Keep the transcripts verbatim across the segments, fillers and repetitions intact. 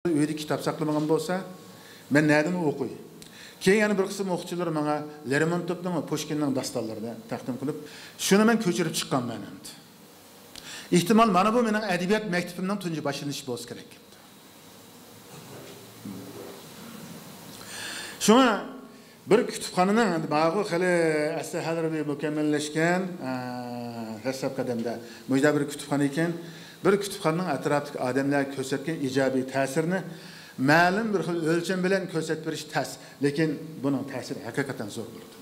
ئۆيدە كىتاب ساقلىمىغان بولسا، مەن نەدىن ئوقۇي؟ كېيىن يەنە بىر قىسىم ئوقۇتقۇچىلار ماڭا لېرمونتوفنىڭ ۋە پۇشكىننىڭ داستانلىرىنى تەقدىم قىلىپ، شۇنى مەن كۆچۈرۈپ چىققانمەن ئەمدى. ئېھتىمال، مانا بۇ مېنىڭ ئەدەبىيات مەكتىپىمنىڭ تۇنجى باشلىنىشى بولسا كېرەك. شۇڭا بىر كۇتۇپخانىنىڭ، ئەمدى ماۋۇ خېلى ئەسلىھەلىرى مۇكەممەللەشكەن، ئە، دەسلەپكى قەدەمدە مۇشۇنداق بىر كۇتۇپخانا ئىكەن، بىر كۇتۇپخانىنىڭ ئەتراپتىكى ئادەملەرگە كۆرسەتكەن ئىجابىي تەسىرىنى مەلۇم بىر خىل ئۆلچەم بىلەن كۆرسەتىپ بېرىش تەس، لېكىن بۇنىڭ تەسىرى ھەقىقەتەن زور بولىدۇ.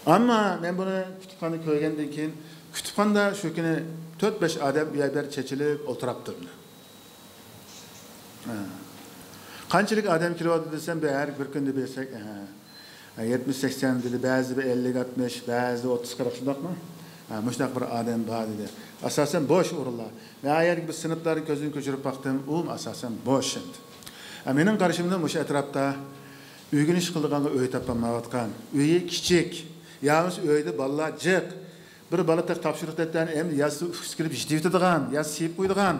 ئەمما مەن بۇنى كۇتۇپخانىدا كۆرگەندىن كېيىن، كۇتۇپخانىدا شۇ كۈنى تۆت-بەش ئادەم ئۇ يەر بۇ يەر چېچىلىپ ئولتۇراپتۇ. ھە. قانچىلىك ئادەم كېلىۋاتىدۇ دېسەم، بىر، ھەر بىر كۈندە بىلسەك، ھە، يەتمىش، سەكسەن دېدى، بەزىدە بىر ئەللىك، ئاتمىش، بەزىدە ئوتتۇز، قىرىق، شۇنداقمۇ؟ ھە، مۇشۇنداق بىر ئادەم بار دېدى. ئاساسەن بوش ئورۇنلار. مەن ئۇ يەردىكى بىر سىنىپلارنى كۆزدىن كۆچۈرۈپ باقتىم، ئۇمۇ ئاساسەن بوش ئىدى. ھە، مېنىڭ قارىشىمدا مۇشۇ ئەتراپتا ئۆگىنىش قىلىدىغانغا ئۆي تاپالمايۋاتقان، ئۆيى كىچىك، يا بولمىسا ئۆيدە بالىلار جىق، بىر بالا تېخى تاپشۇرۇق دەپتەرنى ئەمدى يازسا ئۇكىسى كىرىپ يېتىۋېتىدىغان، يا سىيىپ قويىدىغان،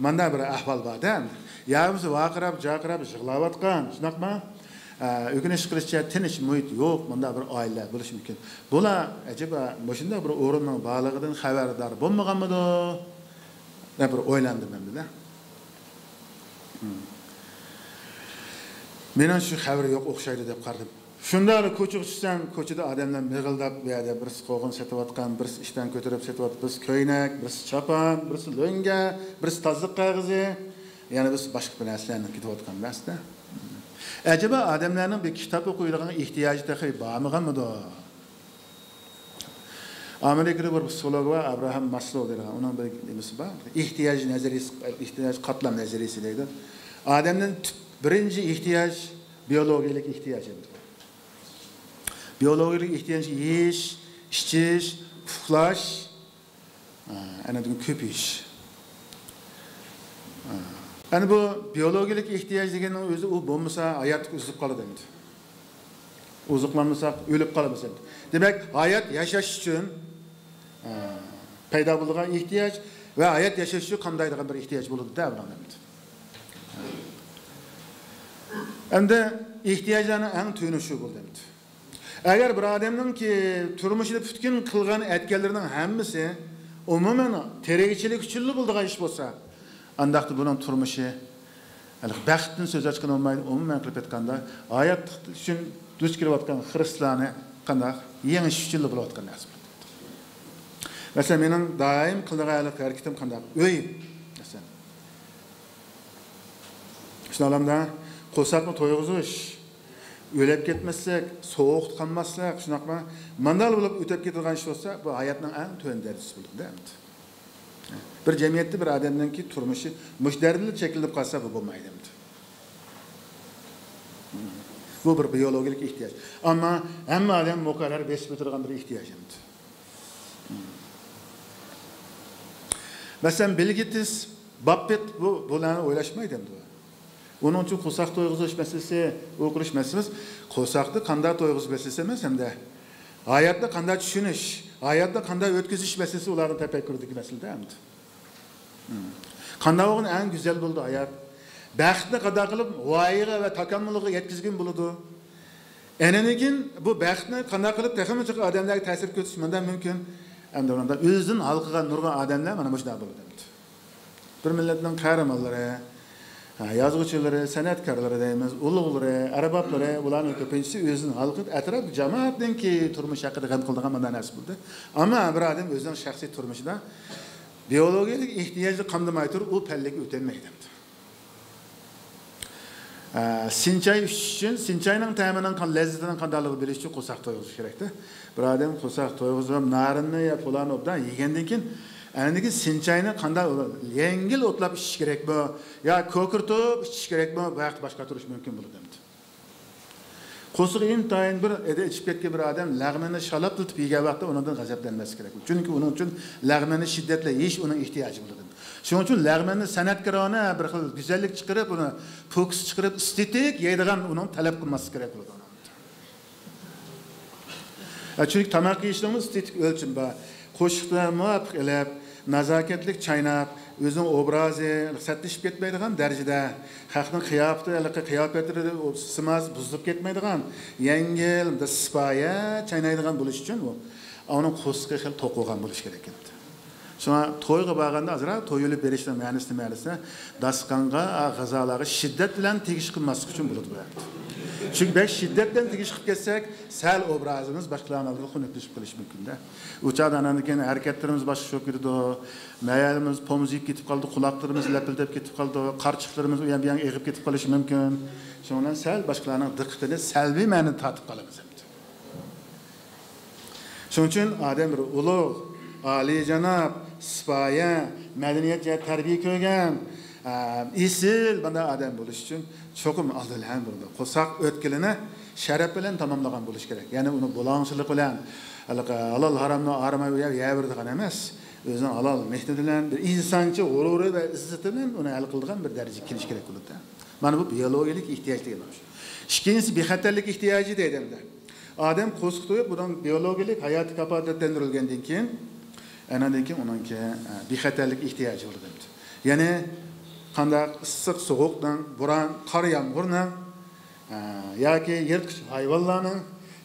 مانداق بىر ئەھۋال بار-دە. يا بولمىسا ۋارقىراپ، جارقىراپ يىغلاۋاتقان، شۇنداقمۇ؟ ئە، ئۆگىنىش قىلىشچە تىنچ مۇھىت يوق، مۇنداق بىر ئائىلىلەر بولۇشى مۇمكىن. بۇلار ئەجەبا مۇشۇنداق بىر ئورۇننىڭ بارلىقىدىن خەۋەردار بولمىغانمىدۇ؟ دەپ بىر ئويلاندىم ئەمدىدە. مېنىڭ شۇ خەۋىرى يوق ئوخشايدۇ دەپ قارىدىم. شۇنداقلا كوچىغا چۈشسەم، كوچىدا ئادەملەر مىغىلداپ، بۇ يەردە بىرسى قوغۇن سېتىۋاتقان، بىرسى ئىشتان كۆتۈرۈپ سېتىۋاتقان، بىرسى كۆينەك، بىرسى چاپان، بىرسى لۆڭگە، بىرسى تازىلىق قەغىزى، يەنە بىرسى باشقا بىر نەرسىلەرنى كېتىۋاتقان بەستە. ئەجەبا ئادەملەرنىڭ بىر كىتاب ئوقۇيدىغان ئېھتىياجى تېخى بارمىغانمىدۇ؟ ئامېرىكىدا بىر پسىخولوگ بار، ئابراھام ماسلو دەيدىغان، ئۇنىڭ بىر نېمىسى بار، ئېھتىياج نەزەرىيىسى، ئېھتىياج قاتلام نەزەرىيىسى دەيدۇ. ئادەمنىڭ تۈپ بىرىنچى ئېھتىياج بىيولوگىيەلىك ئېھتىياج ئەمدى. بىيولوگىيەلىك ئېھتىياج يېيىش، ئىچىش، ئۇخلاش، ئاندىن كۆپىيىش. ئەنە بۇ بىيولوگىيەلىك ئېھتىياج دېگەننىڭ ئۆزى، ئۇ بولمىسا ھاياتلىق ئۈزۈلۈپ قالىدۇ ئەمدى. ئوزۇقلانمىساق ئۆلۈپ قالىمىز ئەمدى. دېمەك، ھايات ياشاش ئۈچۈن، ئە، پەيدا بولىدىغان ئېھتىياج ۋە ھايات ياشاش ئۈچۈن قامدايدىغان بىر ئېھتىياج بولىدۇ-دە بۇنىڭ ئەمدى. ئەمدى ئېھتىياجلارنىڭ ئەڭ تۆۋىنى شۇ بولدى ئەمدى. ئەگەر بىر ئادەمنىڭكى تۇرمۇشىدا پۈتكۈل قىلغان ئەتكەنلىرىنىڭ ھەممىسى ئومۇمەن تېرىكچىلىك ئۈچۈنلا بولىدىغان ئىش بولسا، ئانداقتا بۇنىڭ تۇرمۇشى، ھېلىقى بەختتىن سۆز ئاچقىلى بولمايدۇ. ئومۇمەن قىلىپ ئېيتقاندا، ھاياتلىق ئۈچۈن دۇچ كېلىۋاتقان خىرىسلارنى قانداق يېڭىش ئۈچۈنلا بولۇۋاتقان نەرسە. مەسىلەن، مېنىڭ دائىم قىلىدىغان ھەرىكىتىم قانداق؟ ئۆي، مەسىلەن. شۇنداقلامدا قورساقنى تويغۇزۇش، ئۆلۈپ كەتمەسلىك، سوغۇقتا قالماسلىق، شۇنداقمۇ؟ مانداق بولۇپ ئۆتۈپ كېتىدىغان ئىش بولسا، بۇ ھاياتنىڭ ئەڭ تۆۋەن دەرىجىسى بولىدۇ ئەمدى. بىر جەمئىيەتتە بىر ئادەمنىڭكى تۇرمۇشى مۇشۇ دەرىجىدە شەكىللىنىپ قالسا، بۇ بولمايدۇ ئەمدى. بۇ بىر بىيولوگىيەلىك ئېھتىياج. ئەمما ھەممە ئادەم مۇقەررەر بېسىپ ئۆتىدىغان بىر ئېھتىياج ئەمدى. مەسىلەن، بىل گېتس، باففېت بۇ، بۇلارنى ئويلاشمايدۇ ئەمدى. ئۇنىڭ ئۈچۈن قورساق تويغۇزۇش مەسىلىسى، ئۇ قىلىش مەسىلىسى، قورساقنى قانداق تويغۇزۇش مەسىلىسى ئەمەس ھەمدە ھاياتنى قانداق چۈشىنىش، ھاياتنى قانداق ئۆتكۈزۈش مەسىلىسى ئۇلارنىڭ تەپەككۇرىدىكى مەسىلە ئەمدى. قانداق بولغىنى ئەڭ گۈزەل بولىدۇ ھايات. بەختنى قانداق قىلىپ غايىگە ۋە تاكامۇلغا يەتكۈزگىلى بولىدۇ. ئاندىن كېيىن بۇ بەختنى قانداق قىلىپ تېخىمۇ جىق ئادەملەرگە تەسىر كۆرسىتىش مۇنداق مۇمكىن. ئەمدى ئۇنىڭدا ئۆزىدىن ھالقىغان نۇرغۇن ئادەملەر مانا مۇشۇنداق بولىدۇ ئەمدى. بىر مىللەتنىڭ قەھرىمانلىرى، ھە، يازغۇچىلىرى، سەنئەتكارلىرى دەيمىز، ئۇلۇغلىرى، ئەربابلىرى، بۇلارنىڭ كۆپىنچىسى ئۆزىدىن ھالقىپ، ئەتراپتىكى جامائەتنىڭكى تۇرمۇشى ھەققىدە غەم قىلىدىغان مانداق نەرسە بولدى. ئەمما بىر ئادەم ئۆزىنىڭ شەخسىي تۇرمۇشىدا بىيولوگىيەلىك ئېھتىياجنى قامدىماي تۇرۇپ، ئۇ پەللىگە ئۆتەلمەيدۇ. ئە، سىنچاي ئۈچۈش ئۈچۈن، سىنچاينىڭ تەمىنىڭ قان-، لەززىتىنىڭ قانداقلىقىنى بىلىش ئۈچۈن قورساق تويغۇزۇش كېرەكتە. بىر ئادەم قورساق تويغۇزۇپ، نارىننى يا پۇلاننى ئوبدان يېگەندىن كېيىن، ئەنىكى سىنچاينى قانداق يەڭگىل ئوتلاپ ئىچىش كېرەكمۇ يا كوكۇرتۇپ ئىچىش كېرەكمۇ، بۇ ھەقتە باش قاتۇرۇش مۇمكىن بولىدۇ ئەمدى. قورسىقى ئىنتايىن بىر ئىچىپ كەتكەن بىر ئادەم لەغمەننى شالاپلىتىپ يېگەن ۋاقىتتا ئۇنىڭدىن غەزەپلەنمەسلىك كېرەك. چۈنكى ئۇنىڭ ئۈچۈن لەغمەننى شىددەتلىك يېيىش ئۇنىڭ ئېھتىياجى بولىدۇ. شۇنىڭ ئۈچۈن لەغمەننى سەنئەتكارانە بىر خىل گۈزەللىك چىقىرىپ، ئۇنى پوكۇس چىقىرىپ، ئېستېتىك يەيدىغان ئۇنىڭ تەلەپ قىلماسلىق كېرەك بولىدۇ. ھە، چۈنكى تاماق يېيىشنىڭمۇ ئېستېتىك ئۆلچىمى بار. قوشۇقلارنى مۇۋاپىق ئېلىپ، نازاكەتلىك چايناپ، ئۆزىنىڭ ئوبرازى سەتلىشىپ كەتمەيدىغان دەرىجىدە، خەقنىڭ قىياپىتى، ھېلىقى قىياپەتلىرى سىماسى بۇزۇلۇپ كەتمەيدىغان، يەڭگىل، سىپايە چاينايدىغان بولۇش ئۈچۈن ئۇ، ئۇنىڭ قورسىقى خېلى توق بولغان بولۇشى كېرەك ئىدى. شۇڭا تويغا بارغاندا ئازراق تويۇنۇپ بېرىشنىڭ مەنىسى نېمە دېسە، داستىخانغا، غىزالارغا شىددەت بىلەن تېگىش قىلماسلىق ئۈچۈن بولىدۇ بۇ ھەقتە. چۈنكى بەك شىددەت بىلەن تېگىش قىلىپ كەتسەك، سەل ئوبرازىمىز باشقىلارنىڭ ئالدىدا خۇنۈكلىشىپ قېلىشى مۇمكىن-دە. ئۇ چاغدا ئاندىن كېيىن ھەرىكەتلىرىمىز باشقىچە بولۇپ كېتىدۇ. مەيەلىمىز پومزىيىپ كېتىپ قالىدۇ، قۇلاقلىرىمىز لەپىلدەپ كېتىپ قالىدۇ، قارچىقلىرىمىز ئۇ يان بۇ يانغا ئېغىپ كېتىپ قېلىشى مۇمكىن. شۇنىڭ بىلەن سەل باشقىلارنىڭ دىققىتىنى سەلبىي مەنىدە تارتىپ قالىمىز ئەمدى. شۇنىڭ ئۈچۈن ئادەم بىر ئۇلۇغ، ئالىيجاناب، سىپايە، مەدەنىيەت جەھەتتە تەربىيە كۆرگەن، ئە، ئېسىل بۇنداق ئادەم بولۇش ئۈچۈن چوقۇم ئالدى بىلەن بولىدۇ. قورساق ئۆتكىلىنى شەرەپ بىلەن تاماملىغان بولۇش كېرەك. يەنى ئۇنى بۇلاڭچىلىق بىلەن، ھېلىقى ھالال ھارامنى ئارىماي يەۋېرىدىغان ئەمەس. ئۆزىنىڭ ھالال مېھنىتى بىلەن، بىر ئىنسانچە غۇرۇرى ۋە ئىززىتى بىلەن ئۇنى ھەل قىلىدىغان بىر دەرىجىگە كېلىش كېرەك بولىدۇ. مانا بۇ بىيولوگىيەلىك ئېھتىياج دېگەن ئىككىنچىسى بىخەتەرلىك ئېھتىياجى دەيدۇ ئەمدى. ئادەم قورسىقى تويۇپ، بۇنىڭ بىيولوگىيەلىك ھاياتى كاپالەتلەندۈرۈلگەندىن كېيىن، ئاندىن كېيىن ئۇنىڭكى، ئە، بىخەتەرلىك ئېھتىياجى بولىدۇ. يەنى قانداق ئىسسىق سوغۇقنىڭ، بوران، قار يامغۇرنىڭ، ئە، ياكى يىرتقۇچ ھايۋانلارنىڭ،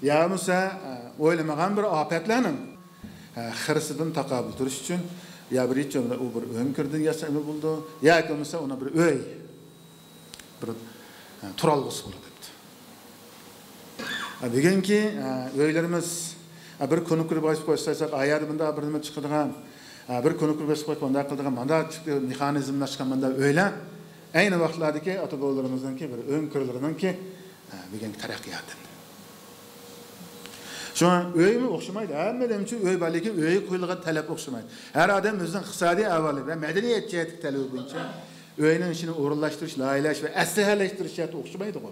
يا بولمىسا، ئە، ئويلىمىغان بىر ئاپەتلەرنىڭ، ئە، خىرىسىدىن تاقابىل تۇرۇش ئۈچۈن، يا بىر ئۇ بىر ئۆڭكۈردىن ياسىغىلى بولىدۇ، ياكى بولمىسا ئۇنىڭ بىر ئۆي، بىر، ئە، تۇرالغۇسى بولىدۇ دەپتۇ. ئە، بۈگۈنكى، ئە، ئۆيلىرىمىز، ئە، بىر كۇنۇككىر بېسىپ قويساق، ئايەردە مۇنداق بىر نېمە چىقىدىغان، ئە، بىر كۇنۇككىر بېسىپ قويۇپ مۇنداق قىلىدىغان، مۇنداق چىقتى، مېخانىزملاشقان مۇنداق ئۆيلەر ئەينى ۋاقىتلاردىكى ئاتا-بوۋىلىرىمىزنىڭكى بىر ئۆڭكۈرلىرىنىڭكى، ئە، بۈگۈنكى تەرەققىياتى. شۇڭا ئۆيمۇ ئوخشىمايدۇ. ھەممە ئادەم ئۈچۈن ئۆي بار، لېكىن ئۆيگە قويۇلغان تەلەپ ئوخشىمايدۇ. ھەر ئادەم ئۆزىنىڭ ئىقتىسادىي ئەھۋالى ۋە مەدەنىيەت جەھەتتىكى تەلىپى بويىچە ئۆينىڭ ئىچىنى ئورۇنلاشتۇرۇش، لايىھەلەش ۋە ئەسلىھەلەشتۈرۈش جەھەتتە ئوخشىمايدىغۇ.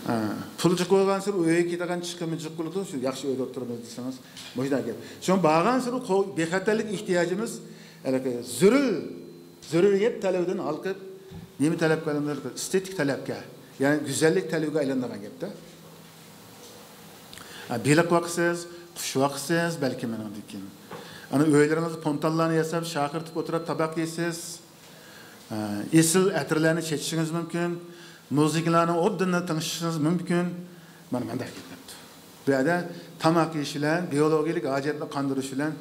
ھە، پۇل جىق بولغانسېرى ئۆيگە كېتىدىغان چىقىمى جىق بولىدۇ، شۇ ياخشى ئۆيدە ئولتۇرىمىز دېسىڭىز، مۇشۇنداق گەپ. شۇڭا بارغانسېرى قو-، بىخەتەرلىك ئېھتىياجىمىز، ھېلىقى زۆرۈر، زۆرۈرىيەت تەلىپىدىن ھالقىپ، نېمە تەلەپكە ئايلاندى؟ ئېستېتىك تەلەپكە، يەنى گۈزەللىك تەلىپىگە ئايلانغان گەپتە. ھە، بېلىق باقىسىز، قۇش باقىسىز، بەلكىم مېنىڭدىن كېيىن. ئانا ئۆيلىرىڭىزدە فونتانلارنى ياساپ، شاخىرىتىپ ئولتۇرۇپ تاماق يەيسىز. ئە، ئېسىل ئەتىرلەرنى چېچىشىڭىز مۇمكىن. مۇزىكىلارنىڭ ئوبدانلا تىڭشىشىڭىز مۇمكىن. مانا مۇنداق گەپلەپتۇ. بۇ يەردە تاماق يېيىش بىلەن، بىيولوگىيەلىك ھاجەتنى قاندۇرۇش بىلەن،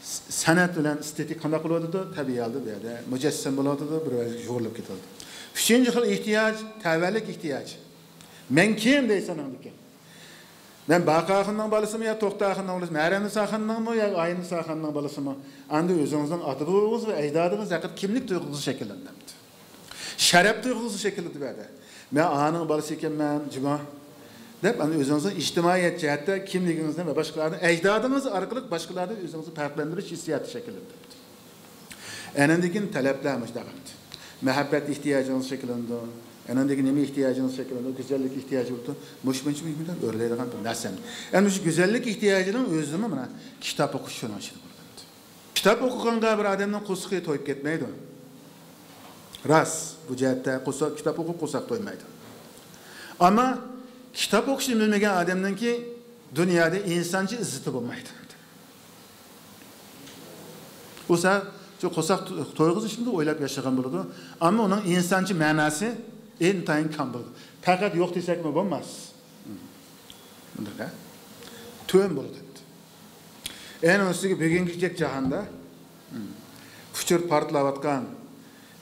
س-، سەنئەت بىلەن ئېستېتىك قانداق بولۇۋاتىدۇ؟ تەبىئىي ھالدا بۇ يەردە مۇجەسسەم بولۇۋاتىدۇ، بىر ۋەزىيەتكە يۇغۇرۇلۇپ كېتىۋاتىدۇ. ئۈچىنچى خىل ئېھتىياج، تەۋەلىك ئېھتىياج. مەن كىم دەيسەن ئاندىكىن؟ مەن باقا ئاخۇننىڭ بالىسىمۇ يا توختى ئاخۇننىڭ بالىسىمۇ، ھەرەمنىسا ئاخۇننىڭمۇ يا ئاينىسا ئاخۇننىڭ بالىسىمۇ؟ ئەمدى ئۆزىڭىزنىڭ ئاتا-بوۋىڭىز ۋە ئەجدادىڭىز ھەققىدە كىملىك تۇيغۇسى شەكىللەندى. شەرەپ تۇيغۇسى شەكىللىنىدۇ بۇ يەردە. مەن ئانىڭ بالىسى ئىكەنمەن، جۇمۇ، دەپ، ئەمدى ئۆزىڭىزنىڭ ئىجتىمائىيەت جەھەتتە كىملىكىڭىزنى ۋە باشقىلاردىن، ئەجدادىڭىز ئارقىلىق باشقىلاردىن ئۆزىڭىزنى پەرقلەندۈرۈش ھېسسىياتى شەكىللىنىدۇ. ئەنەندىن كېيىن تەلەپلەر مۇشۇنداق ئەمدى. مەھەببەت ئېھتىياجىڭىز شەكىللىنىدۇ. ئەنەندىن كېيىن نېمە ئېھتىياجىڭىز شەكىللىنىدۇ؟ گۈزەللىك ئېھتىياجى بولىدۇ. مۇشۇ مۇشۇ مۇشۇ ئۆرلەيدىغان بىر نەرسە. ئەمدى شۇ گۈزەللىك ئېھتىياجىنىڭ ئۆزىمۇ مانا كىتاب ئوقۇش شۇنىڭ ئىچىدە بولىدۇ. كىتاب ئوقۇغانغا بىر ئادەمنىڭ قورسىقى تويۇپ كەتمەيدۇ. راست، بۇ جەھەتتە قورساق، كىتاب ئوقۇپ قورساق تويمايدۇ. ئەمما كىتاب ئوقۇشنى بىلمىگەن ئادەمنىڭكى دۇنيادا ئىنسانچە ئىززىتى بولمايدۇ. ئۇ سەل شۇ قورساق تو-، تويغۇزۇشنى ئويلاپ ياشىغان بولىدۇ. ئەمما ئۇنىڭ ئىنسانچە مەناسى ئىنتايىن كەم بولىدۇ. پەقەت يوق دېسەكمۇ بولماس. مۇنداق، ھە؟ تۆۋەن بولىدۇ ئەمدى. ئەنە ئۇنىڭ ئۈستىگە بۈگۈنكىدەك جاھاندا ئۇچۇر پارتلاۋاتقان،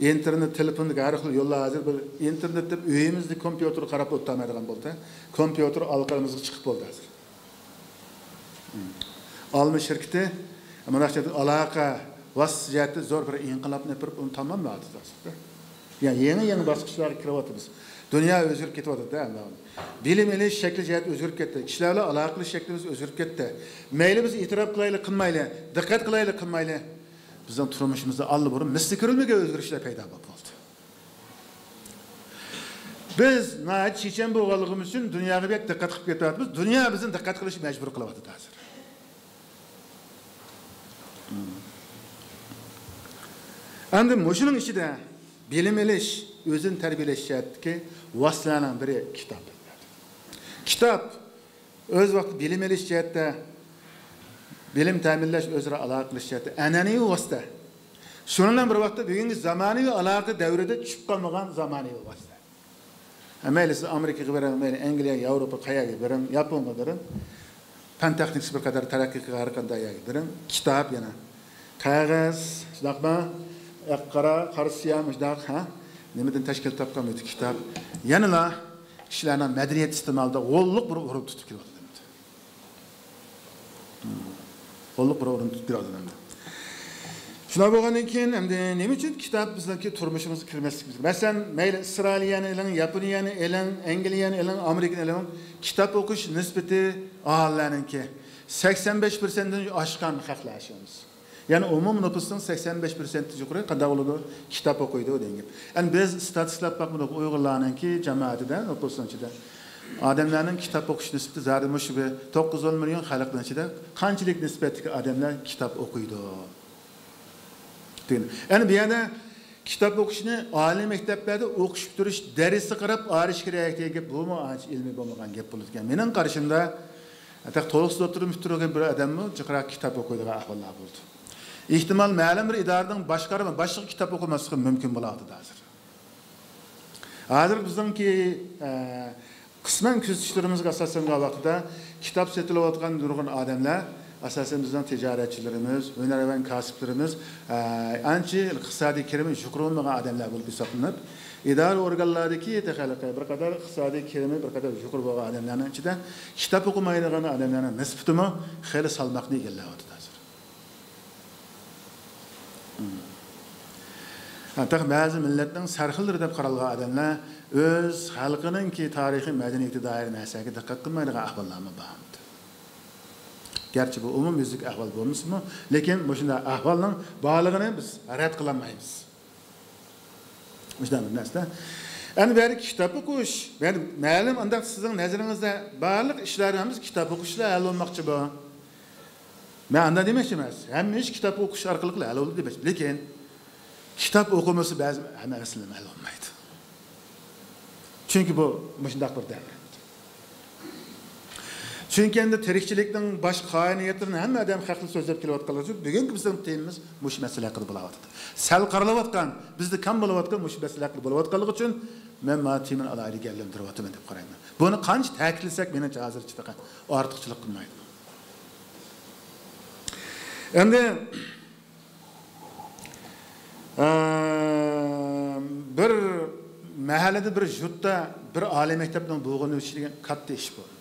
ئىنتېرنېت، تېلېفوندىكى ھەر خىل يوللار ھازىر، بىر ئىنتېرنېت دەپ ئۆيىمىزدە كومپيۇتېرغا قاراپ ئولتۇرالمايدىغان بولدى. كومپيۇتېر ئالقىمىزغا چىقىپ بولدى ھازىر. ئالما شىركىتى مۇنداق ئالاقە ۋاسىتىسى جەھەتتە زور بىر ئىنقىلابنى ئېلىپ بېرىپ، ئۇنى تاماملاۋاتىدۇ. يەنى يېڭى، يېڭى باسقۇچلارغا كىرىۋاتىمىز. دۇنيا ئۆزگىرىپ كېتىۋاتىدۇ ئەمدى. بىلىم ئېلىش شەكلى جەھەتتە ئۆزگىرىپ كەتتى. كىشىلەر بىلەن ئالاقە قىلىش شەكلىمىز ئۆزگىرىپ كەتتى. مەيلى بىز ئېتىراپ قىلايلى، قىلمايلى، دىققەت قىلايلى، قىلمايلى، بىزنىڭ تۇرمۇشىمىزدا ئاللىبۇرۇن مىسلى كۆرۈلمىگەن ئۆزگىرىشلەر پەيدا بولۇپ قالدى. بىز ناھايىتى چېچەن بولغانلىقىمىز ئۈچۈن دۇنياغا بەك دىققەت قىلىپ كېتىۋاتىمىز. دۇنيا بىزنى دىققەت قىلىشقا مەجبۇر قىلىۋاتىدۇ ھازىر. ئەمدى مۇشۇنىڭ ئىچىدە بىلىم ئېلىش، ئۆزىنى تەربىيەلەش جەھەتتىكى ۋاسىتىلەرنىڭ بىرى كىتاب. كىتاب ئۆز ۋاقتىدا بىلىم ئېلىش جەھەتتە بىلىم تەمىنلەش، ئۆزئارا ئالاقە قىلىش جەھەتتە ئەنئەنىۋى ۋاسىتە. شۇنىڭ بىلەن بىر ۋاقىتتا، بۈگۈنكى زامانىۋى ئالاقە دەۋرىدە چۈشۈپ قالمىغان زامانىۋى ۋاسىتە. ھە، مەيلى، سىز ئامېرىكىغا بېرىڭ، مەيلى، ئەنگلىيە، ياۋروپا قەيەرگە بېرىڭ، ياپونغا بېرىڭ. پەن تېخنىكىسى بىر قەدەر تەرەققىي قىلغان ھەر قانداق يەرگە بېرىڭ. كىتاب يەنە. قەغەز، شۇنداقمۇ؟ ئەپ قارا، قارا سىياھ، مۇشۇنداق، ھە؟ نېمىدىن تەشكىل تاپقان بۇ كىتاب؟ يەنىلا كىشىلەرنىڭ مەدەنىيەت ئىستېمالىدا غوللۇق بىر ئورۇن تۇتۇپ كېلىۋاتىدۇ. قوللۇق بىر ئورۇن تۇتۇپ بېرىۋاتىدۇ ئەمدى. شۇنداق بولغاندىن كېيىن، ئەمدى نېمە ئۈچۈن كىتاب بىزنىڭكى تۇرمۇشىمىزغا كىرمەسلىكىمىز كېرەك؟ مەسىلەن، مەيلى، ئىسرائىلىيەنى ئېلىڭ، ياپونىيەنى ئېلىڭ، ئەنگلىيەنى ئېلىڭ، ئامېرىكىنى ئېلىڭ، كىتاب ئوقۇش نىسبىتى ئاھالىلەرنىڭكى سەكسەن بەش پىرسەنتتىن ئاشقان خەقلەر شۇمىز. يەنى ئومۇمىي نوپۇسنىڭ سەكسەن بەش پىرسەنتتىن يۇقىرى قانداق بولىدۇ؟ كىتاب ئوقۇيدۇ دېگەن گەپ. ئەمدى بىز ئىستاتىستىكىلاپ باقمىدۇق ئۇيغۇرلارنىڭكى جامائىتىدە، نوپۇسنىڭ ئىچىدە. ئادەملەرنىڭ كىتاب ئوقۇش نىسبىتى زادى مۇشۇ بىر توققۇز ئون مىليون خەلقنىڭ ئىچىدە قانچىلىك نىسبەتتىكى ئادەملەر كىتاب ئوقۇيدۇ؟ دېگەن. يەنى بۇ يەردە كىتاب ئوقۇشنى ئالىي مەكتەپلەردە ئوقۇش پۈتتۈرۈش دەرىجىسىگە قاراپ ئايرىش كېرەك دېگەن گەپ، بۇمۇ ئانچە ئىلمىي بولمىغان گەپ بولىدىكەن. مېنىڭ قارىشىمدا، ھەتتا تولۇقسىز دوكتورنى پۈتتۈرگەن بىر ئادەممۇ جىقراق كىتاب ئوقۇيدىغان ئەھۋاللار بولىدۇ. ئېھتىمال، مەلۇم بىر ئىدارىنىڭ باشقۇرۇۋاتقان باشلىقى كىتاب ئوقۇماسلىقى مۇمكىن بولۇۋاتىدۇ ھازىر. ھازىر بىزنىڭكى، ئە، قىسمەن كۆزىتىشلىرىمىزگە ئاساسلانغان ۋاقىتتا كىتاب سېتىۋالىۋاتقان نۇرغۇن ئادەملەر، ئاساسەن بىزنىڭ تىجارەتچىلىرىمىز، ھۈنەرۋەن كاسىپلىرىمىز، ئە، ئانچە ئىقتىسادىي كىرىمى يۇقىرى بولمىغان ئادەملەر بولۇپ ھېسابلىنىپ، ئىدارە ئورگانلاردىكى تېخى ھېلىقى بىر قەدەر ئىقتىسادىي كىرىمى بىر قەدەر يۇقىرى بولغان ئادەملەرنىڭ ئىچىدە كىتاب ئوقۇمايدىغان ئادەملەرنىڭ نىسبىتىمۇ خېلى سالماقنى ئىگىلەۋاتىدۇ ھازىر. ھەتتا بەزى مىللەتنىڭ سەرخىللىرى دەپ قارالغان ئادەملەر ئۆز خەلقىنىڭكى تارىخىي مەدەنىيىتى دائىر نەرسىگە دىققەت قىلمايدىغان ئەھۋاللارمۇ بار. گەرچە بۇ ئومۇميۈزلۈك ئەھۋال بولمىسىمۇ، لېكىن مۇشۇنداق ئەھۋالنىڭ بارلىقىنى بىز رەت قىلالمايمىز. مۇشۇنداق بىر نەرسە. ئەمدى بۇ يەردە كىتاب ئوقۇش، يەنى مەلۇم ئانداق سىزنىڭ نەزىرىڭىزدە بارلىق ئىشلار ھەممىسى كىتاب ئوقۇش بىلەن ھەل بولماقچى بۇ. مەن ئانداق دېمەكچى ئەمەس. ھەممە ئىش كىتاب ئوقۇش ئارقىلىق ھەل بولىدۇ دېمەكچى. لېكىن كىتاب ئوقۇمىسا بەزى ھەممە مەسىلە ھەل بولمايدۇ. چۈنكى بۇ مۇشۇنداق بىر دەۋر. چۈنكى ئەمدى تىرىكچىلىكنىڭ باش قائىدىيەتلىرىنى ھەممە ئادەم خەقلىك سۆزلەپ كېلىۋاتقانلىقى ئۈچۈن، بۈگۈنكى بىزنىڭ تېمىمىز مۇشۇ مەسىلە ھەققىدە بولۇۋاتىدۇ. سەل قارىلىۋاتقان، بىزدە كەم بولۇۋاتقان مۇشۇ مەسىلە ھەققىدە بولۇۋاتقانلىقى ئۈچۈن، مەن مانا تېمىنى ئالاھىدە گەۋدىلەندۈرۈۋاتىمەن دەپ قارايمەن. بۇنى قانچە تەكىتلىسەك، مېنىڭچە ھازىرچە تېخى ئارتۇقچىلىق قىلمايدۇ. ئەمدى، ئە، بىر مەھەللىدە، بىر يۇرتتا بىر ئالىي مەكتەپنىڭ بولغىنى ئۈچۈن دېگەن كاتتا ئىش بولدى.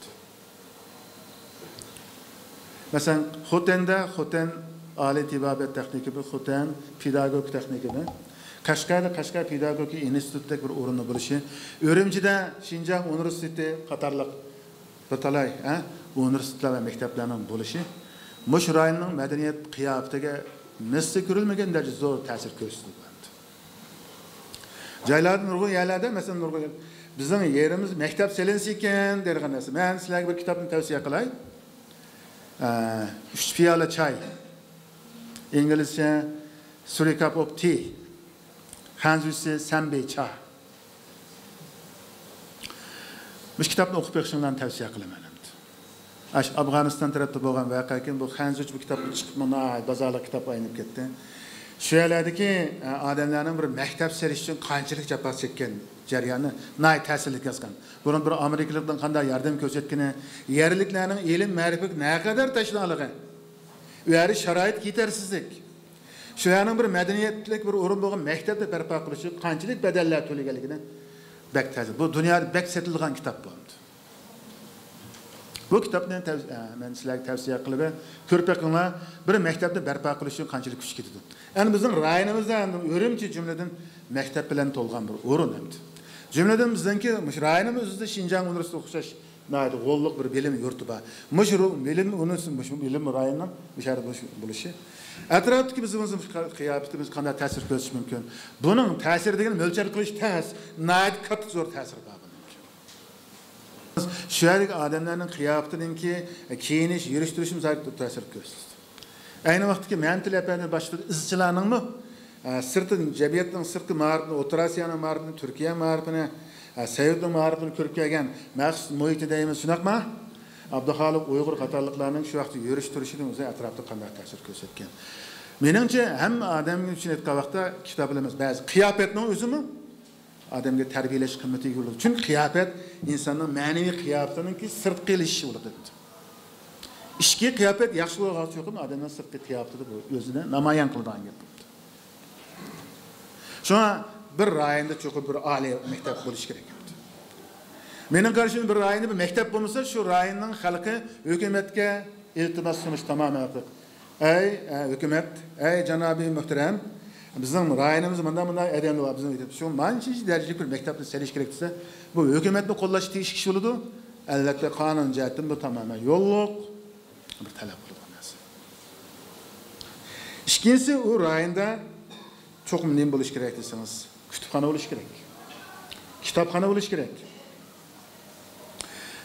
مەسىلەن، خوتەندە خوتەن ئالىي تېبابەت تېخنىكۇمى، خوتەن پېداگوگىكا تېخنىكۇمى، قەشقەردە قەشقەر پېداگوگىكا ئىنستىتۇتتەك بىر ئورۇننىڭ بولۇشى، ئۈرۈمچىدە شىنجاڭ ئۇنىۋېرسىتېتى قاتارلىق بىر تالاي، ھە، ئۇنىۋېرسىتېتلار ۋە مەكتەپلەرنىڭ بولۇشى مۇشۇ رايوننىڭ مەدەنىيەت قىياپىتىگە مىسلى كۆرۈلمىگەن دەرىجىدە زور تەسىر كۆرسىتىدۇ. جايلاردا نۇرغۇن يەرلەردە، مەسىلەن، نۇرغۇن بىزنىڭ يېرىمىز مەكتەپ سېلىنسىكەن دەيدىغان نەرسە. مەن سىلەرگە بىر كىتابنى تەۋسىيە قىلاي. ئە، ئۈچ پىيالە چاي. ئىنگلىزچە Three Cup of Tea. خەنزۇچىسى سەنبېي چا. مۇشۇ كىتابنى ئوقۇپ بېقىشىڭلارنى تەۋسىيە قىلىمەن ئەمدى. ئاشۇ ئافغانىستان تەرەپتە بولغان ۋەقەدىن كېيىن بۇ خەنزۇچە بۇ كىتاب چىقىپمۇ ناھايىتى بازارلىق كىتاب ئايلىنىپ كەتتى. شۇ يەرلەردىكى، ئە، ئادەملەرنىڭ بىر مەكتەپ سېلىش ئۈچۈن قانچىلىك جاپا چەككەن جەريانى ناھايىتى تەسىرلىك يازغان. بۇنىڭ بىر ئامېرىكىلىقنىڭ قانداق ياردەم كۆرسەتكىنى، يەرلىكلەرنىڭ ئىلىم مەرىپەتكە نەقەدەر تەشنالىقى، ئۇ يەردە شارائىت يېتەرسىزلىك. شۇ يەرنىڭ بىر مەدەنىيەتلىك بىر ئورۇن بولغان مەكتەپنى بەرپا قىلىش ئۈچۈن قانچىلىك بەدەللەر تۆلىگەنلىكىنى بەك تەسىر. بۇ دۇنيادا بەك سېتىلغان كىتاب بۇ. بۇ كىتابنى تەۋ-، ئە، مەن سىلەرگە تەۋسىيە قىلىمەن. كۆرۈپ بېقىڭلار، بىر مەكتەپنى بەرپا قىلىش ئۈچۈن قانچىلىك كۈچ كېتىدۇ. ئەمدى بىزنىڭ رايونىمىزدا ئەمدى ئۈرۈمچى جۈملىدىن مەكتەپ بىلەن تولغان بىر ئورۇن ئەمدى. جۈملىدىن بىزنىڭكى مۇشۇ رايونىمىز ئۆزىدە شىنجاڭ ئۇنىۋېرسىتېتىغا ئوخشاش ناھايىتى غوللۇق بىر بىلىم يۇرتى بار. مۇشۇ بىلىم ئۇنىۋېرسىتېتى، مۇشۇ بىلىم رايونىنىڭ مۇشۇ يەردە بولۇشى. ئەتراپتىكى بىزنىڭ قىياپىتىمىز قانداق تەسىر كۆرسىتىشى مۇمكىن؟ بۇنىڭ تەسىرى دېگەننى مۆلچەر قىلىش تەس. ناھايىتى كاتتا زور تەسىرى بار بۇنىڭ. شۇ يەردىكى ئادەملەرنىڭ قىياپىتىنىڭكى، كىيىنىش، يۈرۈش تۇرۇشىمۇ زادى تەسىر كۆرسىتىدۇ. ئەينى ۋاقىتتىكى مەمتىل ئەپەندى باشلىقىدىكى ئىزچىلارنىڭمۇ، ئە، سىرتىدىن، جەمئىيەتنىڭ سىرتقى مائارىپىنى، ئوتتۇرا ئاسىيانىڭ مائارىپىنى، تۈركىيە مائارىپىنى، ئە، سوۋېتنىڭ مائارىپىنى كۆرۈپ كەلگەن مەخسۇس مۇھىتى دەيمىز، شۇنداقما؟ ئابدۇخالىق ئۇيغۇر قاتارلىقلارنىڭ شۇ ۋاقىتتا يۈرۈش تۇرۇشىدىن ئۆزى ئەتراپتا قانداق تەسىر كۆرسەتكەن. مېنىڭچە، ھەممە ئادەمگە شۇنى ئېيتقان ۋاقىتتا، كىتاب ئەمەس، بەزى قىياپەتنىڭ ئۆزىمۇ ئادەمگە تەربىيەلەش قىممىتىگە ئىگە بولىدۇ. چۈنكى قىياپەت ئىنساننىڭ مەنىۋى قىياپىتىنىڭكى سىرتقى ئېلىشىشى بولىدۇ. ئىچكى قىياپەت ياخشى بولغان چوقۇم ئادەمنىڭ سىرتقى قىياپىتىدە بۇ ئۆزىنى نامايان قىلىدىغان گەپ بولىدۇ. شۇڭا بىر رايوندا چوقۇم بىر ئالىي مەكتەپ بولۇشى كېرەك. مېنىڭ قارىشىمدا، بىر رايوندا بىر مەكتەپ بولمىسا، شۇ رايوننىڭ خەلقى ھۆكۈمەتكە ئىلتىماس سۇنۇش تامامەن ئارتۇق. ئەي، ئە، ھۆكۈمەت، ئەي، جانابىي مۆھتەرەم، بىزنىڭ رايونىمىزدا مۇنداق، مۇنداق ئادەملەر بار، بىزنىڭ شۇ مانچىنچە دەرىجىلىك بىر مەكتەپنى سېلىش كېرەك دېسە، بۇ ھۆكۈمەتنى قوللاشقا تېگىشلىك ئىش بولىدۇ. ئەلۋەتتە، قانۇن جەھەتتىن بۇ تامامەن يوللۇق بىر تەلەپ بولىدىغان نەرسە. ئىككىنچىسى، ئۇ رايوندا چوقۇم نېمە بولۇشى كېرەك دېسىڭىز، كۇتۇپخانا بولۇشى كېرەك. كىتابخانا بولۇشى كېرەك.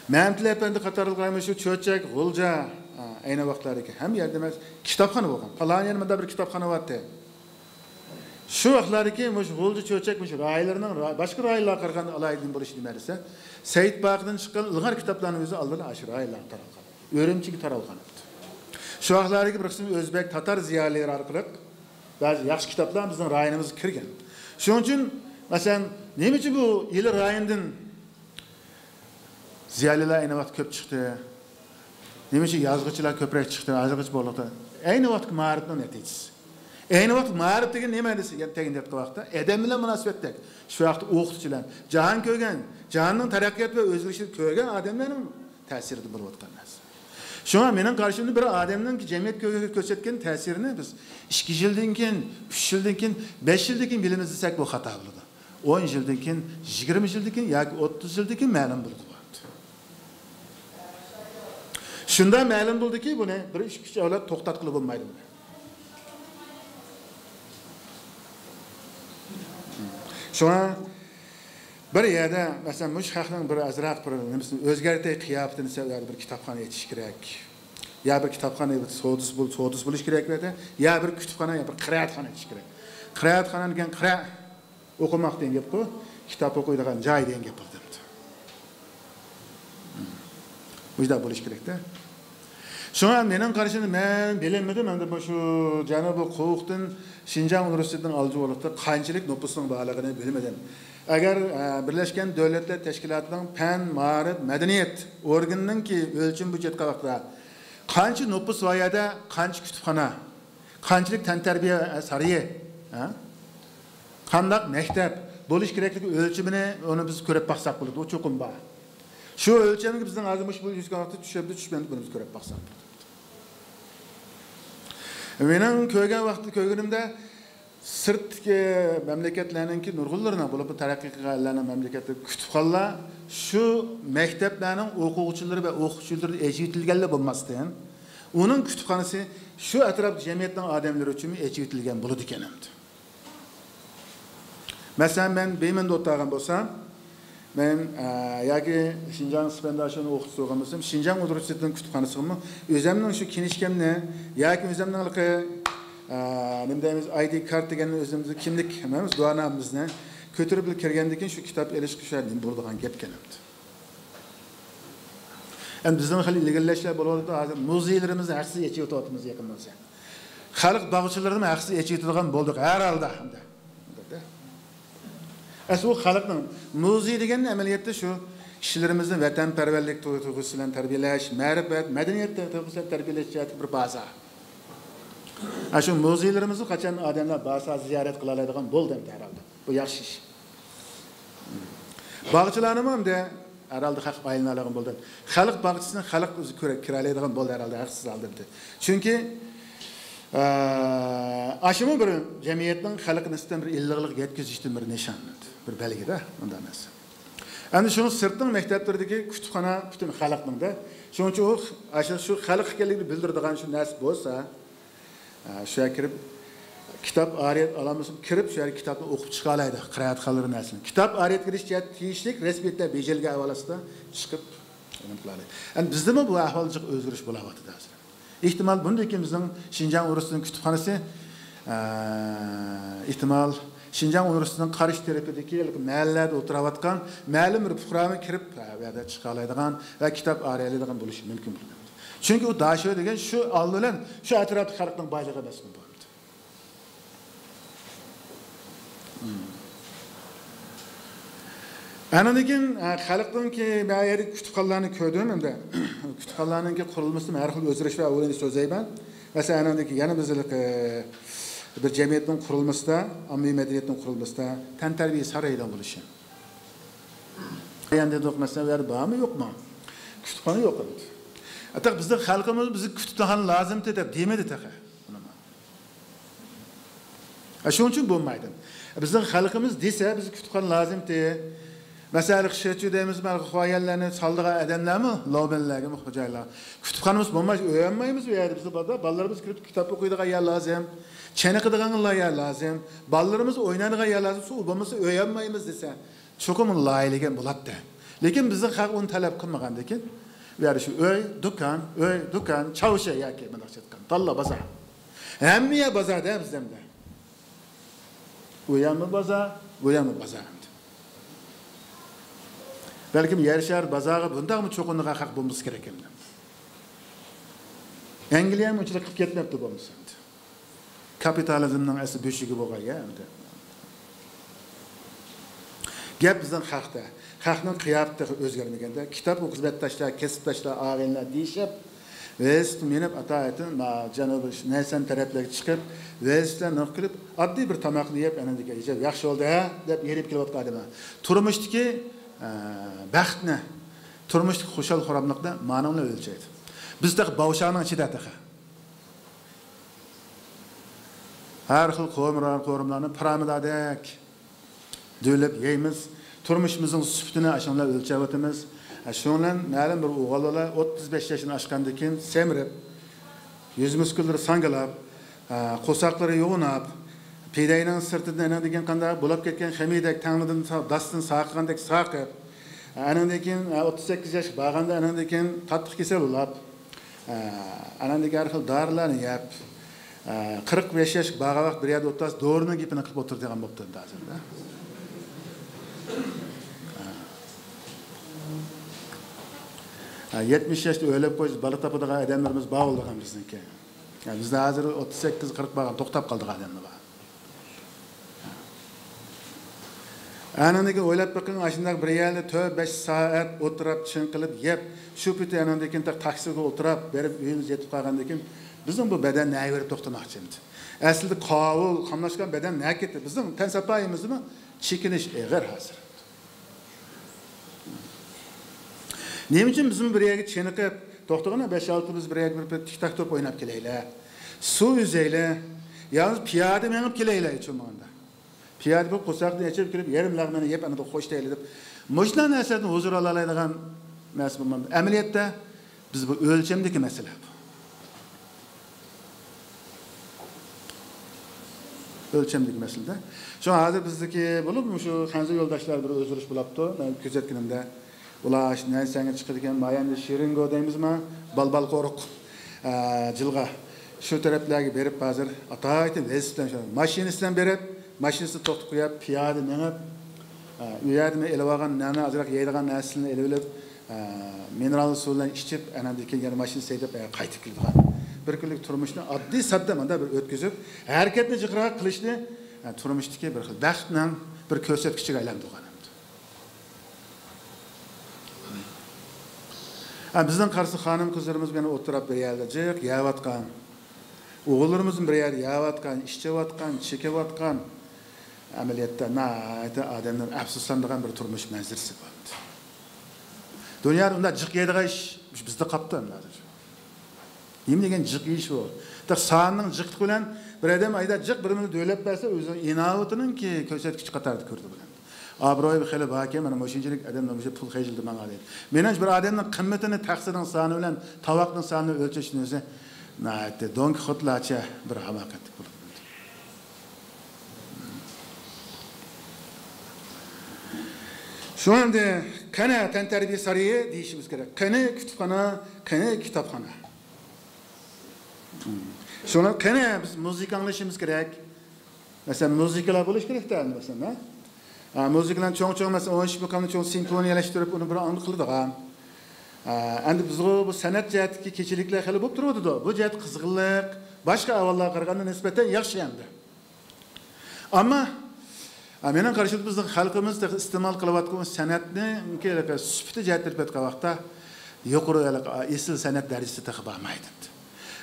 مەمتىلى ئەپەندى قاتارلىقلار مۇشۇ چۆچەك، غۇلجا، ئا، ئەينى ۋاقىتلاردىكى ھەممە يەردە ئەمەس، كىتابخانا بولغان. پالان يەردە مۇنداق بىر كىتابخانا بارتى. شۇ ۋاقىتلاردىكى مۇشۇ غۇلجا، چۆچەك، مۇشۇ رايونلارنىڭ، را-، باشقا رايونلارغا قارىغاندا ئالاھىدە بولۇشى نېمە دېسە، سەئىد باقىدىن چىققان ئىلغار كىتابلارنىڭ ئۆزى ئالدىن ئاشۇ رايونلارغا تارالغان. ئۈرۈمچىگە تارالغان. شۇ ۋاقىتلاردىكى بىر قىسىم ئۆزبەك، تاتار زىيالىيلىرى ئارقىلىق بەزى ياخشى كىتابلار بىزنىڭ رايونىمىزغا كىرگەن. شۇنىڭ ئۈچۈن، مەسىلەن، نېمە ئۈچۈن بۇ ئىلى رايوندىن زىيالىيلار ئەينى ۋاقىت كۆپ چىقتى؟ نېمە ئۈچۈن يازغۇچىلار كۆپرەك چىقتى؟ ھازىرغىچە بولۇپتۇ. ئەينى ۋاقىتقى مائارىپنىڭ نەتىجىسى. ئەينى ۋاقىت مائارىپ دېگەن نېمە دېسە، يەنە تەگىن دەپ قىلغان ۋاقىتتا، ئادەم بىلەن مۇناسىۋەتلىك. شۇ ۋاقىتتا ئوقۇتقۇچىلار، جاھان كۆرگەن، جاھاننىڭ تەرەققىيات ۋە ئۆزگىرىشىنى كۆرگەن ئادەملەرنىڭ تەسىرىدىن بولۇپ ئۆتكەن نەرسە. شۇڭا مېنىڭ قارىشىمدا، بىر ئادەمنىڭ جەمئىيەتكە كۆرسەتكەن تەسىرىنى بىز ئىككى يىلدىن كېيىن، ئۈچ يىلدىن كېيىن، بەش يىلدىن كېيىن بىلىمىز دېسەك، بۇ خاتا بولىدۇ. ئون يىلدىن كېيىن، يىگىرمە يىلدىن كېيىن ياكى ئوتتۇز يىلدىن كېيىن مەلۇم بولىدۇ. شۇنداق مەلۇم بولدىكى، بۇنى بىر ئۈچ، ئۈچ ئەۋلاد توختاتقىلى بولمايدۇ بۇنى. شۇڭا بىر يەردە، مەسىلەن، مۇشۇ خەقنىڭ بىر ئازراق بىر نېمىسىنى ئۆزگەرتەي، قىياپىتىنى دېسە، ئۇ يەردە بىر كىتابخانا ئېچىش كېرەك. يا بىر كىتابخانا سودىسى بول-، سودىسى بولۇش كېرەك بۇ يەردە، يا بىر كۇتۇپخانا، يا بىر قىرائەتخانا ئېچىش كېرەك. قىرائەتخانا دېگەن قىرا ئوقۇماق دېگەن گەپقۇ، كىتاب ئوقۇيدىغان جاي دېگەن گەپ بولدى ئەمدى. مۇشۇنداق بولۇش كېرەكتە. شۇڭا مېنىڭ قارىشىمدا، مەن بىلەلمىدىم، ئەمدى مۇشۇ جەنۇبىي قوۋۇقتىن شىنجاڭ ئۇنىۋېرسىتېتىنىڭ ئالدى يوللۇقتا قانچىلىك نوپۇسنىڭ بارلىقىنى بىلمىدىم. ئەگەر، ئە، بىرلەشكەن دۆلەتلەر تەشكىلاتىنىڭ پەن، مائارىپ، مەدەنىيەت ئورگىنىنىڭكى ئۆلچىمى بويىچە ئېيتقان ۋاقىتتا، قانچە نوپۇس بار يەردە، قانچە كۇتۇپخانا، قانچىلىك تەنتەربىيە سارىيى، ھە؟ قانداق مەكتەپ بولۇش كېرەكلىكى ئۆلچىمىنى ئۇنى بىز كۆرۈپ باقساق بولىدۇ، ئۇ چوقۇم بار. شۇ ئۆلچەمگە بىزنىڭ ھازىر مۇشۇ بۇ يۈزگە ۋاقىتتا چۈشەمدۇ، چۈشمەمدۇ، بۇنى بىز كۆرۈپ باقساق بولىدۇ. مېنىڭ كۆرگەن ۋاقىتتا، كۆرگىنىمدە، سىرتتىكى مەملىكەتلەرنىڭكى نۇرغۇنلىرىنىڭ، بولۇپمۇ تەرەققىي قىلغان ئەللەرنىڭ مەملىكەتلىرى كۇتۇپخانىلار شۇ مەكتەپلەرنىڭ ئوقۇغۇچىلىرى ۋە ئوقۇتقۇچىلىرىدىن ئېچىۋېتىلگەنلا بولماستىن، ئۇنىڭ كۇتۇپخانىسى شۇ ئەتراپتىكى جەمئىيەتنىڭ ئادەملىرى ئۈچۈنمۇ ئېچىۋېتىلگەن بولىدىكەن ئەمدى. مەسىلەن، مەن بىمىندا ئولتۇرغان بولسام، مەن، ئە، ياكى شىنجاڭ سىپەنداشىنىڭ ئوقۇتقۇچىسى بولغان بولسام، شىنجاڭ ئۇنىۋېرسىتېتىنىڭ كۇتۇپخانىسىغىمۇ ئۆزۈمنىڭ شۇ كىنىشكامنى ياكى ئۆزۈمنىڭ ھېلىقى، ئە، نېمە دەيمىز، ئاي دى كارت دېگەن ئۆزىمىزنىڭ كىملىك نېمىمىز، گۇۋاھنامىمىزنى كۆتۈرۈپ كىرگەندىن كېيىن شۇ كىتاب ئېلىشقا شۇ نېمە بولىدىغان گەپكەن ئەمدى. ئەمدى بىزنىڭ خېلى ئىلگىرىلەشلەر بولۇۋاتىدۇ. ھازىر مۇزېيلىرىمىزنى ھەقسىز ئېچىۋېتىۋاتىمىز يېقىندىن بۇيان. خەلق باغچىلىرىنىمۇ ھەقسىز ئېچىۋېتىدىغان بولدۇق ھەر ھالدا. ئەسلى ئۇ خەلقنىڭ مۇزېي دېگەن ئەمەلىيەتتە شۇ كىشىلىرىمىزنى ۋەتەنپەرۋەرلىك تۇيغۇسى بىلەن تەربىيەلەش، مەرىپەت، مەدەنىيەت تۇيغۇسى بىلەن تەربىيەلەش جەھەتتىكى بىر بازا. ئاشۇ مۇزېيلىرىمىزنى قاچان ئادەملەر بارسا زىيارەت قىلالايدىغان بولدى ئەمدى ھەر ھالدا. بۇ ياخشى ئىش. باغچىلارنىمۇ ئەمدى ھەر ھالدا خەلق ئايلىنالايدىغان بولدى. خەلق باغچىسىنى خەلق ئۆزى كۆرە-، كىرەلەيدىغان بولدى ھەر ھالدا ھەقسىز ھالدا ئەمدى. چۈنكى، ئە، ئاشۇمۇ بىر جەمئىيەتنىڭ خەلققە نىسبەتەن بىر ئىللىقلىق يەتكۈزۈشتىن بىر نىشان، بىر بەلگىدە، ئۇنداق نەرسە. ئەمدى شۇنىڭ سىرتنىڭ مەكتەپلىرىدىكى كۇتۇپخانا پۈتۈن خەلقنىڭدە. شۇنىڭ ئۈچۈن ئۇ، ئاشۇ، شۇ خەلق ئىكەنلىكىنى بىلدۈرىدىغان شۇ نەرسە بولسا، ئە، شۇ يەرگە كىرىپ، كىتاب ئارىيەت ئالالمىسىمۇ كىرىپ، شۇ يەرگە كىتابنى ئوقۇپ چىقالايدۇ، قىرائەتخانىلىرى نەرسىنى. كىتاب ئارىيەتكە كىرىش جەھەتتە تېگىشلىك رەسمىيەتلەر بېجىرىلگەن ھەۋالىسىدا چىقىپ، نېمە قىلالايدۇ. ئەمدى بىزدىمۇ بۇ ئەھۋال جىق ئۆزگىرىش بولاۋاتىدۇ ھازىر. ئېھتىمال، بۇندىن كېيىن بىزنىڭ شىنجاڭ ئۇنىۋېرسىتېتىنىڭ كۇتۇپخانىسى، ئە، ئېھتىمال، شىنجاڭ ئۇنىۋېرسىتېتىنىڭ قارشى تەرىپىدىكى مەھەللىلەردە ئولتۇرۇۋاتقان مەلۇم بىر پۇقرامۇ كىرىپ، ھە، بۇ يەردە چىقالايدىغان ۋە كىتاب ئارايلايدىغان بولۇشى مۇمكىن بولىدۇ. چۈنكى ئۇ داشۆ دېگەن شۇ ئالدى بىلەن شۇ ئەتراپتىكى خەلقنىڭ بايلىقى ئەمەسمۇ بۇ؟ ئاندىن كېيىن، ئە، خەلقنىڭكى، مەن يەردە كۇتۇپخانىلارنى كۆردۈم ئەمدى. كۇتۇپخانىلارنىڭكى قۇرۇلمىسىمۇ ھەر خىل ئۆزگىرىش بار، ئۇنى سۆزلەيمەن. مەسىلەن، ئەنىڭدىكى يەنە بىزلىك، ئە، بىر جەمئىيەتنىڭ قۇرۇلمىسىدا، ئاممىۋى مەدەنىيەتنىڭ قۇرۇلمىسىدا تەنتەربىيە سارىيىنىڭ بولۇشى. يەنە دېدۇق، مەسىلەن، ئۇ يەردە بارمۇ، يوقمۇ؟ كۇتۇپخانا يوق ئەمدى. ئەتەق بىزنىڭ خەلقىمىز بىزگە كۇتۇپخانا لازىمتى دەپ دېمىدى تېخى. ھە، شۇنىڭ ئۈچۈن بولمايدۇ. بىزنىڭ خەلقىمىز دېسە، بىزگە كۇتۇپخانا لازىمتى. مەسىلەن، شېچۈ دەيمىزمۇ، خۇايەنلەرنى سالىدىغان ئادەملەرمۇ، لوبەنلەرگىمۇ خوجايىنلار. كۇتۇپخانىمىز بولماي، ئۆيەنمەيمىز ئۇ يەردە. بىزنىڭ بالىلار، بالىلىرىمىز كىرىپ كىتاب ئوقۇيدىغان يەر لازىم. چېنىقىدىغان يەر لازىم. بالىلىرىمىز ئوينايدىغان يەر لازىم. سۇ بولمىسا، ئۆيەنمەيمىز دېسە، چوقۇم لايىھەلىگەن بولاتتى. لېكىن بىزنىڭ خەلق ئۇنى تەلەپ قىلمىغاندىكىن، بۇ يەردە شۇ ئۆي، دۇكان، ئۆي، دۇكان، چاۋشى ياكى مۇنداقچە ئېيتقان، تاللا بازار. ھەممە يەر بازار-دە بىزدە ئەمدى. ئۇ يەرمۇ بازار، بۇ يەرمۇ بازار ئەمدى. بەلكىم يەر شارى بازارغا بۇنداقمۇ چوقۇنىدىغان خەق بولمىسا كېرەك ئەمدى. ئەنگلىيەمۇ ئۇنچىلىك قىلىپ كەتمەپتۇ بولمىسا ئەمدى. كاپىتالىزمنىڭ ئەسلى بۆشۈكى بولغان يەر ئەمدى. گەپ بىزنىڭ خەقتە. خەقنىڭ قىياپىتى تېخى ئۆزگەرمىگەندە، كىتاب ئوقۇش، سەپداشلار، كەسىپداشلار، ئاغىنىلەر دېيىشىپ، ۋېلىسىپىتقا مىنىپ، ئاتايىتىن، ما، جەنۇبىي نەيسەن تەرەپلەرگە چىقىپ، ۋېلىسىپىتلەرنى قىلىپ، ئاددىي بىر تاماقنى يەپ، ئەنەندىكى ئەجەب ياخشى بولدى ھە دەپ يېنىپ كېلىۋاتقان ئادەم. تۇرمۇشتىكى، ئە، بەختنى، تۇرمۇشتىكى خۇشال-خۇراملىقنى مانىڭ بىلەن ئۆلچەيدۇ. بىز تېخى باۋشاڭنىڭ ئىچىدە تېخى. ھەر خىل قورۇمىلارنى پىرامىدادەك دۈۋلەپ يەيمىز. تۇرمۇشىمىزنىڭ سۈپىتىنى ئاشۇنىڭ بىلەن ئۆلچەۋاتىمىز. ھە، شۇنىڭ بىلەن مەلۇم بىر ئوغۇل بالا ئوتتۇز بەش ياشتىن ئاشقاندىن كېيىن سەمرىپ، يۈز مۇسكۇللىرى ساڭگىلاپ، ھە، قورساقلىرى يوغىناپ، پېدەينىڭ سىرتىدىن ئەنە دېگەن قانداق بولاپ كەتكەن خېمىيدەك تەڭنىدىن سا-، داستىن ساقىغاندەك ساقىپ، ھە، ئەنەندىن كېيىن، ھە، ئوتتۇز سەككىز ياشقا بارغاندا ئەنەندىن كېيىن قاتتىق كېسەل بولاپ، ئە، ئەنەندىكى ھەر خىل دارىلارنى يەپ، ئە، قىرىق بەش ياشقا بارغان ۋاقىت بىر يەردە ئولتۇرسا، دورىنىڭ گېپىنى قىلىپ ئولتۇرىدىغان بوپتۇ ئەمدى ھازىردا. ئە، يەتمىش ياشتا ئۆيلەپ قويسا، بالا تاپىدىغان ئادەملىرىمىز بار بولىدىغان بىزنىڭكى. يا، بىزدە ھازىر ئوتتۇز سەككىز، قىرىق بارغان، توختاپ قالىدىغان ئادەملەر بار. ئانىڭدىن كېيىن ئويلاپ بېقىڭ، ئاشۇنداق بىر يەردە تۆت، بەش سائەت ئولتۇرۇپ، چىڭقىلىپ يەپ، شۇ پېتى ئانىڭدىن كېيىن تا-، تاكسىغا ئولتۇرۇپ، بېرىپ ئۆيىمىزگە يېتىپ قالغاندىن كېيىن، بىزنىڭ بۇ بەدەن نەگە بېرىپ توختىماقچى ئەمدى؟ ئەسلىدە قاۋۇل، قاملاشقان بەدەن نەگە كەتتى؟ بىزنىڭ تەن ساپايىمىزدىمۇ چېكىنىش ئېغىر ھازىر. نېمە ئۈچۈن بىزمۇ بىر يەرگە چېنىقىپ، توختىغىنا، بەش-ئالتىمىز بىر يەرگە بېرىپ تىك-تاك توپ ئويناپ كېلەيلى، سۇ ئۈزەيلى، ياكى پىيادە مېڭىپ كېلەيلى، ھېچ بولمىغاندا. پىيادە بولۇپ، قورساقنى ئېچىپ كىرىپ، يېرىم لەغمەننى يەپ، ئەنە خوش دەيلى دەپ، مۇشۇنداق نەرسىلەردىن ھۇزۇر ئالالايدىغان نەرسە بولمامدۇ؟ ئەمەلىيەتتە بىز بۇ ئۆلچەمدىكى مەسىلە بۇ. ئۆلچەمدىكى مەسىلىدە. شۇڭا ھازىر بىزدىكى بولۇپ، مۇشۇ خەنزۇ يولداشلار بىر ئۆزگىرىش بولاپتۇ. مەن كۆزەتكىنىمدە، ئۇلار نەنسەنگە چىقىدىكەن، ما يەردە شىرىنگو دەيمىزما، بالبال قورۇق، ئە، جىلغا. شۇ تەرەپلەرگە بېرىپ، ھازىر ئاتايىتىن ۋېلىسىپىت بىلەن شۇ ماشىنىسى بىلەن بېرىپ، ماشىنىسىنى توختىتىپ قويۇپ، پىيادە مېڭىپ، ئە، ئۇ يەردىن ئېلىۋالغان ناننى، ئازراق يەيدىغان نەرسىلىرىنى ئېلىۋېلىپ، ئە، مىنېرال سۇ بىلەن ئىچىپ، ئاناندىن كېيىن يەنە ماشىنا ھەيدەپ، ئە، قايتىپ كېلىدىغان. بىر كۈنلۈك تۇرمۇشنى ئاددىي ساددا ماندا بىر ئۆتكۈزۈپ، ھەرىكەتنى جىقراق قىلىشنى، ئە، تۇرمۇشتىكى بىر خىل بەختنىڭ بىر كۆرسەتكۈچىگە ئايلاندۇرغان ئەمدى. ئە، بىزنىڭ قارىسا خانىم قىزلىرىمىز يەنە ئولتۇرۇپ بىر يەردە جىق يەۋاتقان. ئوغۇللىرىمىزمۇ بىر يەردە يەۋاتقان، ئىچىۋاتقان، چېكىۋاتقان. ئەمەلىيەتتە ناھايىتى ئادەملەر ئەپسۇسلىنىدىغان بىر تۇرمۇش مەنزىرىسى بار. دۇنيادا ئۇنداق جىق يەيدىغان ئىش بىزدە قاپتۇ ئەمدى ھازىر. نېمە دېگەن جىق يېيىش ئۇ؟ تېخى ساننىڭ جىقلىقى بىلەن بىر ئادەم ئايدا جىق بىر مىليون دۆلەت بەرسە، ئۆزىنىڭ ئىناۋىتىنىڭكى كۆرسەتكۈچى قاتارىدا كۆرىدۇ بۇنى. ئابرۇيى خېلى باركەن، مانا مۇشۇنچىلىك ئادەم مۇشۇ پۇل خەجلىدى ماڭا دەيدۇ. مېنىڭچە بىر ئادەمنىڭ قىممىتىنى تەخسىنىڭ سانى بىلەن، تاۋاقنىڭ سانى بىلەن ئۆلچەشنىڭ ئۆزى ناھايىتى دون كىخوتلارچە بىر ھاماقەتلىك بولىدۇ. شۇڭا ئەمدى قېنى تەنتەربىيە سارىيى دېيىشىمىز كېرەك. قېنى كۇتۇپخانا، قېنى كىتابخانا. شۇڭا قېنى بىز مۇزىكا ئاڭلىشىمىز كېرەك. مەسىلەن، مۇزىكىلار بولۇش كېرەك-تە ئەمدى، مەسىلەن، ھە؟ ھە، مۇزىكىلارنى چوڭ-چوڭ، مەسىلەن، ئون ئىككى مۇقامنى چوڭ سىمفونىيەلەشتۈرۈپ، ئۇنى بىر ئاڭلىق قىلىدىغان. ھە، ئەمدى بىزغۇ بۇ سەنئەت جەھەتتىكى كېچىلىكلەر خېلى بولۇپ تۇرۇۋاتىدۇ. بۇ جەھەتتە قىزغىنلىق باشقا ئەھۋاللارغا قارىغاندا نىسبەتەن ياخشى ئەمدى. ئەمما، ھە، مېنىڭ قارىشىمدا بىزنىڭ خەلقىمىز تېخى ئىستېمال قىلىۋاتقان سەنئەتنىڭكى سۈپىتى جەھەتتىن ئېلىپ ئېيتقان ۋاقىتتا يۇقىرى ھېلىقى ئېسىل سەنئەت دەرىجىسى تېخى بارمايدۇ.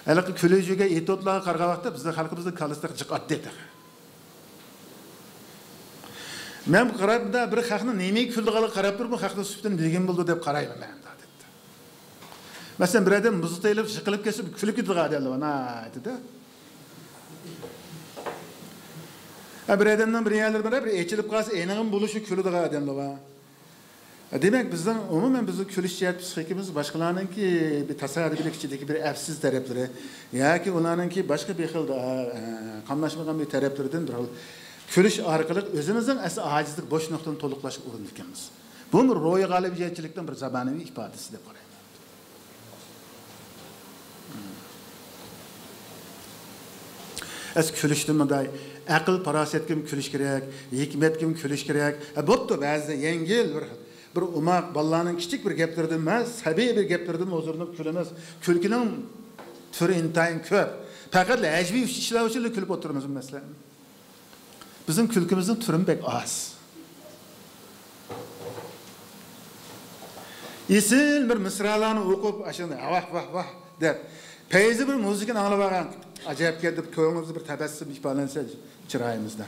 ھېلىقى كۈلۈشىگە، ئېتيۇدلارغا قارىغان ۋاقىتتا بىزنىڭ خەلقىمىزنىڭ كاللىسى تېخى جىق ئاددىي تېخى. مەن قاراپ، مۇنداق بىر خەقنىڭ نېمىگە كۈلىدىغانلىقىغا قاراپ تۇرۇپ، بۇ خەقنىڭ سۈپىتىنى بىلگىن بولىدۇ دەپ قارايمەن مەن، ئادەتتە. مەسىلەن، بىر ئادەم مۇزىكا ئېلىپ يىقىلىپ كەتسە، كۈلۈپ كېتىدىغان ئادەملەر بار، ناھايىتىدە. ھە، بىر ئادەمنىڭ بىر يەرلىرى بار، بىر ئېچىلىپ قالسا، ئېنىڭىم بولۇشى كۈلىدىغان ئادەملەر بار. دېمەك، بىزنىڭ ئومۇمەن بىزنىڭ كۈلۈش جەھەت پسىخىكىمىز باشقىلارنىڭكى بىر تاسادىپىيلىك ئىچىدىكى بىر ئەپسىز تەرەپلىرى ياكى ئۇلارنىڭكى باشقا بىر خىل، ئە، قاملاشمىغان بىر تەرەپلىرىدىن بىر خىل كۈلۈش ئارقىلىق ئۆزىمىزنىڭ ئەسلى ئاجىزلىق، بوش نۇقتىنى تولۇقلاشقا ئۇرۇنىدىكەنمىز. بۇمۇ روھىي غالىبىيچىلىكنىڭ بىر زامانىۋى ئىپادىسى دەپ قارايمەن. ئەس كۈلۈشتىن مۇنداق ئەقىل پاراسەتكىمۇ كۈلۈش كېرەك، ھېكمەتكىمۇ كۈلۈش كېرەك. ھە، بوپتۇ، بەزىدە يەڭگىل بىر، بىر ئوماق بالىلارنىڭ كىچىك بىر گەپلىرىدىن، مە، سەبىي بىر گەپلىرىدىن ھۇزۇرلىنىپ كۈلىمىز. كۈلكىنىڭ تۈرى ئىنتايىن كۆپ. پەقەت ھەجۋىي ئىشلار ئۈچۈنلا كۈلۈپ ئولتۇرىمىز، مەسىلەن. بىزنىڭ كۈلكىمىزنىڭ تۈرىمۇ بەك ئاز. ئېسىل بىر مىسرالارنى ئوقۇپ، ئاشۇنى ۋاھ، ۋاھ، ۋاھ دەپ، پەيزى بىر مۇزىكىنى ئاڭلىۋالغان، ئاجايىپ گەپ دەپ كۆڭلىمىزدە بىر تەبەسسۇم ئىپادىلەنسە چىرايىمىزدا.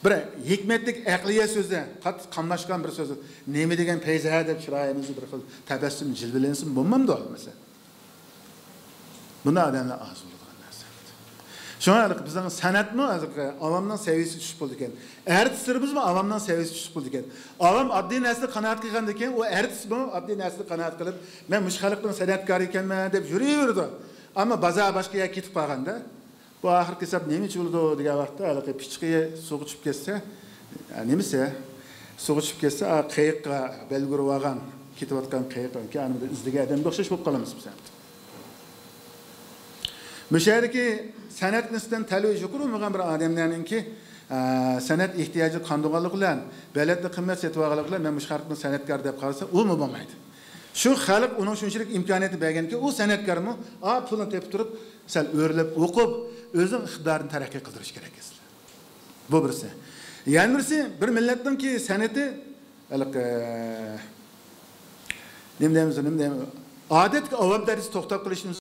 بىر ھېكمەتلىك ئەقلىيە سۆزى، قاتتىق قاملاشقان بىر سۆزى، نېمە دېگەن پەيزى ھە دەپ چىرايىمىزدا بىر خىل تەبەسسۇم جىلۋىلەنسىمۇ بولمامدۇ، مەسىلەن؟ بۇنداق ئادەملەر ئاز بولىدىغان نەرسە. شۇڭا ھېلىقى بىزنىڭ سەنئەتمۇ ھازىرقى ئاۋامنىڭ سەۋىيىسىگە چۈشۈپ بولىدىكەن. ئارتىسلىرىمىزمۇ ئاۋامنىڭ سەۋىيىسىگە چۈشۈپ بولىدىكەن. ئاۋام ئاددىي نەرسىنى قانائەت قىلغاندىن كېيىن، ئۇ ئارتىسمۇ ئاددىي نەرسىنى قانائەت قىلىپ، مەن مۇشۇ خەلقنىڭ سەنئەتكارى ئىكەنمەن دەپ يۈرۈۋېرىدۇ. ئەمما بازار باشقا يەرگە كېتىپ قالغاندا، بۇ ئاخىرقى ھېساب نېمە ئىش بولىدۇ دېگەن ۋاقىتتا، ھېلىقى پىچىقى سۇغا چۈشۈپ كەتسە، نېمىسى؟ سۇغا چۈشۈپ كەتسە، ئا، قېيىققا بەلگە ئۇرۇۋالغان، كېتىۋاتقان قېيىق، ئانىمىدا ئىزدىگەن ئادەمگە ئوخشاش بولۇپ قالىمىز بىز ئەمدى. مۇشۇ يەردىكى سەنئەتكە نىسبەتەن تەلىيى يۇقىرى بولمىغان بىر ئادەملەرنىڭكى، ئە، سەنئەت ئېھتىياجى قاندۇرغانلىقى بىلەن، بېلەتنى قىممەت سېتىۋالغانلىقى بىلەن، مەن مۇشۇ خەلقنى سەنئەتكار دەپ قارىسا، ئۇمۇ بولمايدۇ. شۇ خەلق ئۇنىڭ شۇنچىلىك ئىمكانىيەتنى بەرگەنكى، ئۇ سەنئەتكارمۇ، ئا، پۇلنى تېپىپ تۇرۇپ، سەل ئۆرلەپ ئوقۇپ، ئۆزىنىڭ ئىقتىدارىنى تەرەققىي قىلدۇرۇشى كېرەك ئەسلى. بۇ بىرسى. يەنە بىرسى، بىر مىللەتنىڭكى سەنئىتى، ھېلىقى، نېمە دەيمىز، نېمە دەيمىز، ئادەتتىكى ئاۋام دەرىجىسىدە توختاپ قېلىشىمىز